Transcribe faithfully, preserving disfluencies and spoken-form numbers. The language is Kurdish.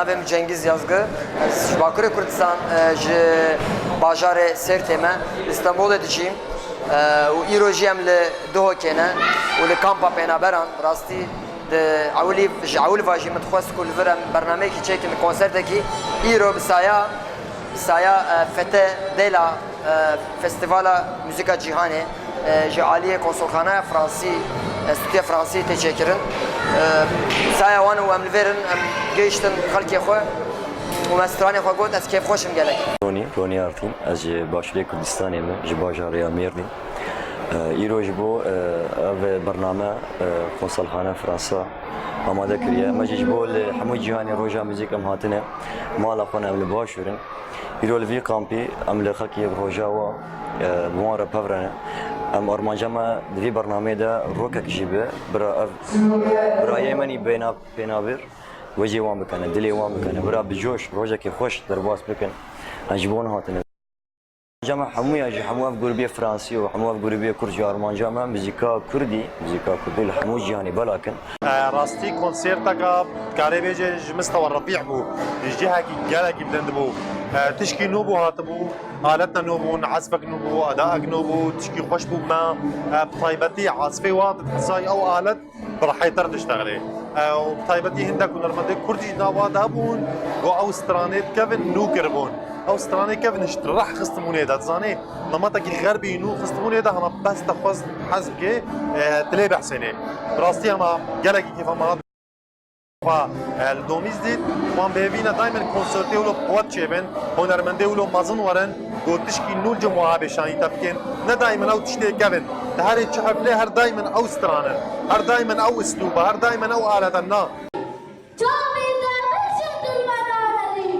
Navê min Cengiz Yazgi, ez ji Bakurê Kurdistan, e, ji bajarê Sêrtê me, li Stenbolê dijîm, e, û îro jî em li Duhokê ne û li kampa pênaberan, rastî di ewilî, ji ewil ve jî min dixwest ku li vir em bernameyekî çêkin, konsertekî. Îro bi saya, bi saya, e, Fete Dêla, e, Festîvala Muzîka Cîhanê, e, ji aliyê Konsolxanaya Fransî, e, Stûdyoya Fransî tê çêkirin. E, saya wan û em li vêr in, em gihiştin xelkê xwe û me stranê xwe got, ez kêfxweş im gelek. Ronî, Ronî Artîn, ez ji Başûrê Kurdistanê me, ji bajarê ya Mêrdîn. E, îro ji bo, e, ev bername, e, Konsolxane Fransa amade kiriye. Me jî ji bo li hemû cîhanê Roja Muzîk em hatine. Mala xwe ne em li Başûr in. Îro li vî kampî em li xelkê Rojawa, e, bi wan re pev re ne. Em armanca me di vî bernameyê de rokek jî be, bira ev birayê me nî bêna-, pênabêr wecê wan bikene, dilê wan bikene, bira bi coş rojekê xweş derbas bikin. Em ji bo wan hatine. Armanca me hemûya ji hemû ev grûbê Fransî û hemû ev grûbê Kurd jî armanca me muzîka Kurdî, muzîka Kurdî li hemû cîhanê bela kin. E, rastî konserteka dikarê bêje ji mistewa refîh bû, ji cihekî gelekî bilind bû. E, tişkî nû bû hatibû, aletna nû bûn, ezfek nû bû, edaek nû bû, tişkî xweş bû me. E, bi taybetî ezfê wa di hesayî ew alet bi rehêtir diştexilê. E, û bi taybetî hindek hunermendê Kurd jî nava de hebûn, ku ew stranê kevin nû kiribûn. Ew stranê kevin ji reh xistibûnê de, dizanê, namatekî xerbî nû xistibûnê de hema bes te xwest hez bike, e, dilê behsênê. Bi rastî hema gelekî kêfa me hat. Xwe, e, li domîz dît, wan bi hêvî ne daymen konsertê wilo bi quwet çêbin, hunermendê wilo mezin werin, ku tişkî nû li cem wiha bêşanî te bikin. Ne daymen ew tiştê kevin. Di herê çi heflê her daymen ew stran in. Her daymen ew uslûb e, her daymen ew alete na. Çavê te bişin dilbera herî.